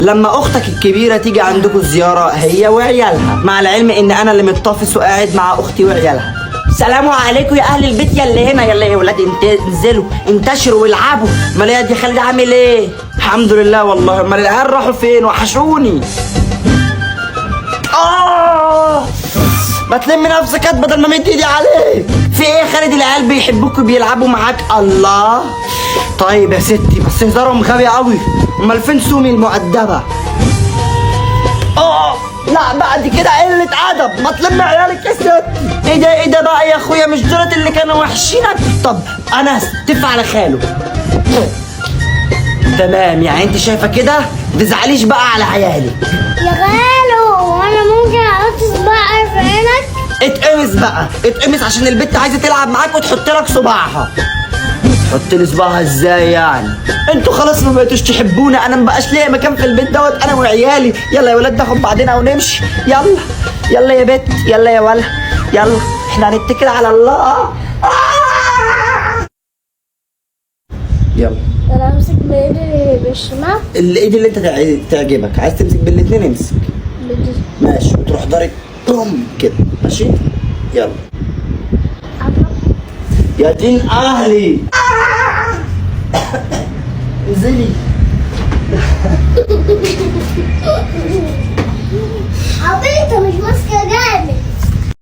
لما اختك الكبيرة تيجي عندكم زيارة هي وعيالها، مع العلم ان انا اللي متطفس وقاعد مع اختي وعيالها. سلام عليكم يا اهل البيت، يا اللي هنا، يلا يا ولاد انزلوا انتشروا والعبوا. امال يا دي خالد عامل ايه؟ الحمد لله والله. امال العيال راحوا فين؟ وحشوني. ما تلم نفسك هات بدل ما مد ايدي عليك. في ايه يا خالد؟ العيال بيحبوك وبيلعبوا معاك. الله، طيب يا ستي، بس هزارهم غبي قوي. امال فين سومي المؤدبه؟ لا بعد كده قلة ادب، ما تلم عيالك يا ستي. ايه ده ايه ده بقى يا اخويا؟ مش دولت اللي كانوا وحشينك؟ طب انا هستف على خاله. تمام، يعني انت شايفه كده؟ ما تزعليش بقى على عيالك. يا خالو، وانا ممكن احط صباعي في عينك؟ اتقمص بقى، اتقمص عشان البت عايزه تلعب معاك وتحط لك صباعها. تحط لي صباعها ازاي يعني؟ انتوا خلاص ما بقيتوش تحبونا، انا ما بقاش ليا مكان في البيت دوت انا وعيالي. يلا يا ولاد ناخد بعضنا ونمشي. يلا يلا يا بت، يلا يا ولا، يلا احنا هنتكل على الله. يلا. انا امسك بايدي بالشمال. الايد اللي انت تعجبك، عايز تمسك بالاثنين امسك. بدي. ماشي، وتروح ضارب بوم كده. ماشي يلا. يا دين اهلي، انزلي. عبيطة، مش ماسكة جامد.